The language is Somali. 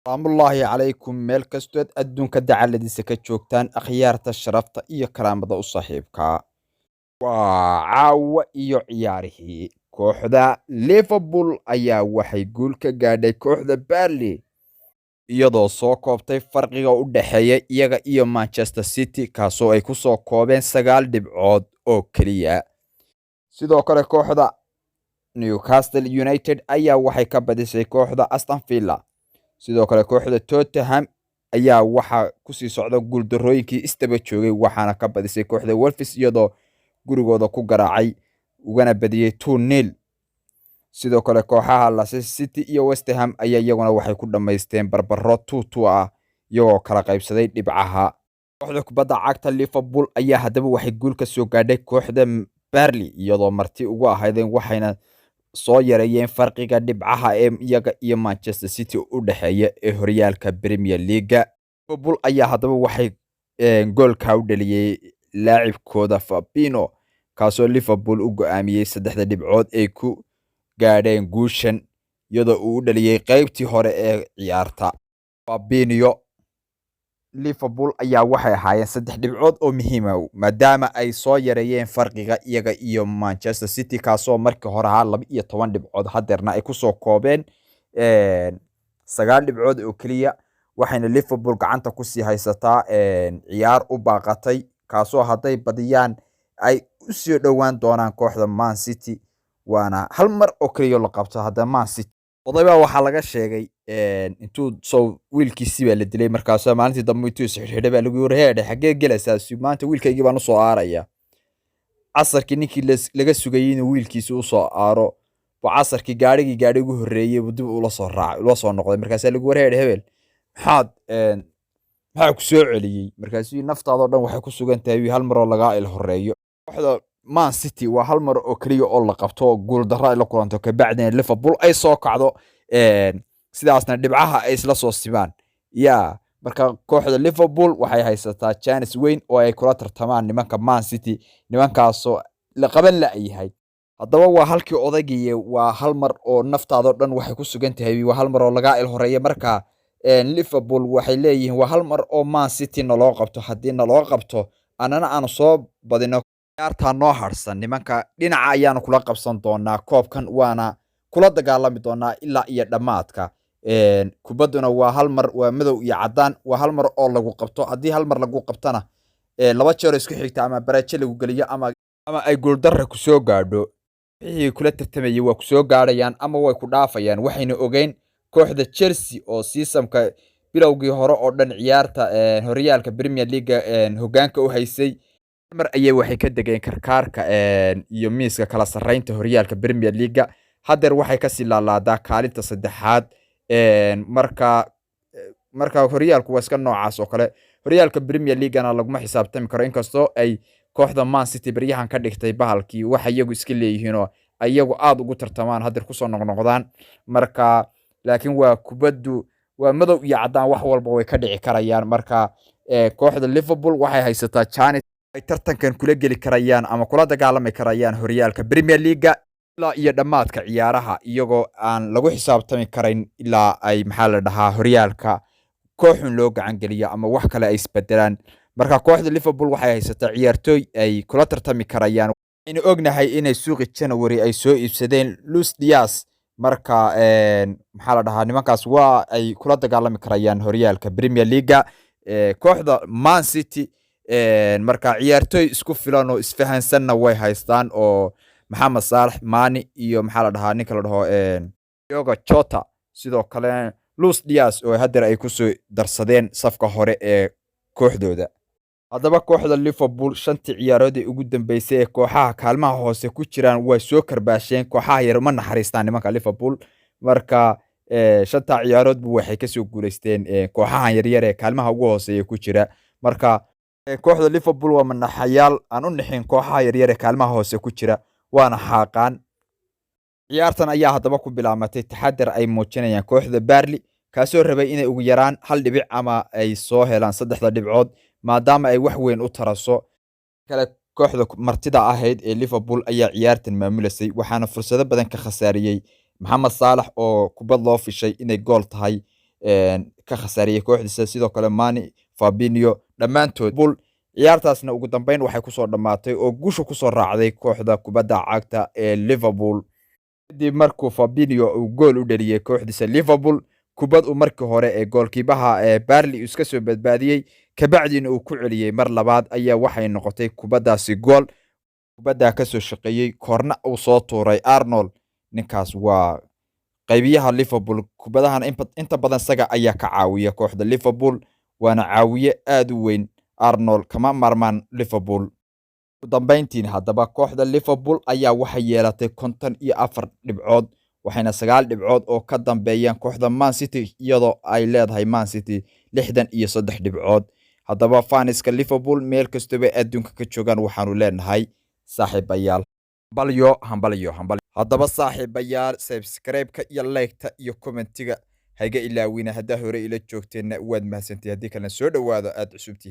Salaamullaahi calaykum meel kastood adduunka dacaladiisa ka joogtaan, akhyaarta sharafta iyo karaamada u saaxiibka. Waa caawa iyo ciyaarihii. Kooxda Liverpool ayaa waxay guul ka gaadhay kooxda Burnley, iyadoo soo koobtay farqiga u dhexeeya iyaga iyo Manchester City, kaasoo ay ku soo koobeen 9 dhibcood oo keliya. Sidoo kale, kooxda Newcastle United ayaa waxay ka badisay kooxda Aston Villa. Sidoo kale, kooxda Tottenham ayaa waxaa kusii socda guuldarrooyinkii isdaba joogay, waxaana ka badisay kooxda Wolves, iyadoo gurigooda ku garaacay ugana badiyey 2-0. Sidoo kale, kooxaha Leicester City iyo West Ham ayaa iyaguna waxay ku dhammaysteen barbaro 2-2 ah, iyagoo kala qaybsaday dhibcaha. Kooxda kubadda cagta Liverpool ayaa haddaba waxay guul ka soo gaadhay kooxda Burnley, iyadoo marti ugu ahaydeen, waxayna soo yareeyeen farqiga dhibcaha ee iyaga iyo Manchester City u dhexeeya ee horyaalka Premier League. Liverpool ayaa haddaba waxay goolka u dhaliyey laacibkooda Fabinho, kaasoo Liverpool u go'aamiyey saddexda dhibcood ay ku gaadheen guushan, iyadoo uu u dhaliyey qaybtii hore ee ciyaarta Fabinho. Liverpool ayaa waxay ahaayeen saddex dhibcood oo muhiima, maadaama ay soo yareeyeen farqiga iyaga iyo Manchester City, kaasoo markii hore ahaa 12 dhibcood, hadeerna ay kusoo koobeen 9 dhibcood oo keliya. Waxayna Liverpool gacanta kusii haysataa ciyaar u baaqatay, kaasoo hadday badiyaan ay usii dhowaan doonaan kooxda Man City, waana hal mar oo keliya la qabto hadda Man City. Odaybaa waxaa laga sheegay intuu sow wiilkiisii baa la dilay. Markaasoo maalintii dambe intuu isxidhxidhay baa lagu yiri: "Heedhe, xaggee gelaysaa maanta?" "Wiilkaygii baan usoo aaraya." Casarkii ninkii laga sugayey inuu wiilkiisi usoo aaro buu casarkii gaadhigii gaadhi ugu horreeyey buu dib ula soo raacay, ula soo noqday. Markaasaa lagu: "War heedhe hebel, maxaa ku soo celiyey?" Markaasuu: "Naftaadoo dhan waxay ku sugan tahay hal maroo lagaa il horeeyo." Kooxda Man City waa hal mar oo keliya oo la qabto oo guuldarro ay la kulanto, kabacdina Liverpool ay soo kacdo, sidaasna dhibcaha ay isla soo simaan ya. Marka kooxda Liverpool waxay haysataa chance weyn oo ay kula tartamaan nimanka Man City, nimankaasoo la qaban la'yahay. Haddaba waa halkii odaygii: waa hal mar oo naftaadoo dhan waxay ku sugan tahay, waa hal mar oo lagaa il horeeya. Marka Liverpool waxay leeyihiin: waa hal mar oo Man City naloo qabto. Haddii naloo qabto, annana aanu soo badino ciyaartaa noo harsan, nimanka dhinaca ayaanu kula qabsan doonaa koobkan, waana kula dagaalami doonaa ilaa iyo dhammaadka. Kubadduna waa hal mar, waa madow iyo caddaan, waa hal mar oo lagu qabto. Haddii hal mar lagu qabtona, laba jeer oo isku xigta ama bareejo lagu geliyo ama ay guuldarra kusoo gaadho, wixii kula tartamayay waa kusoo gaadhayaan ama way ku dhaafayaan. Waxayna ogeyn kooxda Chelsea oo seasonka bilowgii hore oo dhan ciyaarta horyaalka Premier League hoggaanka u haysay, mar ayay waxay ka degeen karkaarka iyo miiska kala sarreynta horyaalka Premier League. Haddeer waxay kasii laalaadaa kaalinta saddexaad. Marka horyaalku waa iska noocaas oo kale. Horyaalka Premier Leaguena laguma xisaabtami karo, inkastoo ay kooxda Man City baryahan ka dhigtay bahalkii waxa iyagu iska leeyihiinoo iyagu aada ugu tartamaan, haddeer kusoo noqnoqdaan. Marka laakiin waa kubaddu waa madow iyo caddaan, wax walba way ka dhici karayaan. Marka kooxda Liverpool waxay haysataa chance ay tartankan kula geli karayaan ama kula dagaalami karayaan horyaalka Premier Leaguea ilaa iyo dhammaadka ciyaaraha, iyagoo aan lagu xisaabtami karayn ilaa ay, maxaa la dhahaa, horyaalka kooxun loo gacan geliyo ama wax kale ay isbedelaan. Marka kooxda Liverpool waxay haysataa ciyaartooy ay kula tartami karayaan. Waxaynu ognahay inay suuqi January ay soo iibsadeen Luis Diaz. Marka, maxaa la dhahaa, nimankaas waa ay kula dagaalami karayaan horyaalka Premier Leaguea kooxda Man City. Marka ciyaartooy isku filan oo isfahansanna way haystaan, oo Maxamed Saalax, Mane iyo, maxaa la dhahaa, ninka la dhaho Diogo Jota, sidoo kale Luis Diaz oo haddeer ay kusoo darsadeen safka hore ee kooxdooda. Haddaba kooxda Liverpool shantii ciyaarood ee ugu dambeysay ee kooxaha kaalmaha hoose ku jiraan way soo karbaasheen. Kooxaha yar ma naxariistaan nimanka Liverpool. Marka shantaa ciyaaroodbu waxay kasoo guuleysteen kooxahan yaryar ee kaalmaha ugu hooseeya ku jira. Marka kooxda Liverpool waa manaxayaal aan u nixin kooxaha yaryar ee kaalmaha hoose ku jira, waana xaaqaan. Ciyaartan ayaa haddaba ku bilaamatay taxadar ay muujinayaan kooxda Burnley, kaasoo rabay inay ugu yaraan hal dhibic ama ay soo helaan saddexda dhibcood, maadaama ay wax weyn u taraso. Kale, kooxda martida ahayd ee Liverpool ayaa ciyaartan maamulasay, waxaana fursado badan ka khasaariyey Maxamed Saalax oo kubad loo fishay inay gool tahay. ka khasaariyey kooxdiisa. Sidoo kale Mane, Fabinho, dhammaantood bul. Ciyaartaasna ugu dambeyn waxay kusoo dhammaatay oo guusha kusoo raacday kooxda kubadda cagta ee Liverpool, kadib markuu Fabinho uu gool u dhaliyey kooxdiisa Liverpool, kubad uu markii hore ee goolkiibaha ee Burnley iska soo badbaadiyey, kabacdiina uu ku celiyey mar labaad, ayaa waxay noqotay kubaddaasi gool. Kubaddaa kasoo shaqeeyey koorna uu soo tuuray Arnold. Ninkaas waa qaybiyaha Liverpool, kubadahan inta badan isaga ayaa ka caawiya kooxda Liverpool, waana caawiye aad u weyn. Arnold kama maarmaan Liverpool. Ugu dambeyntiin haddaba kooxda Liverpool ayaa waxay yeelatay 54 dhibcood, waxayna 9 dhibcood oo ka dambeeyaan kooxda Man City, iyadoo ay leedahay Man City 63 dhibcood. Haddaba fans-ka Liverpool meel kastaba adduunka ka joogaan, waxaanu leenahay, saaxiibayaal, hambalyo, hambalyo, hambalyo. Haddaba saaxiibayaal, subscribe-ka iyo like-ta iyo comment-iga hayga ilaawina. Haddaa hore ila joogteenna waad mahadsantay, haddii kalena soo dhowaado, aad cusubtihiin.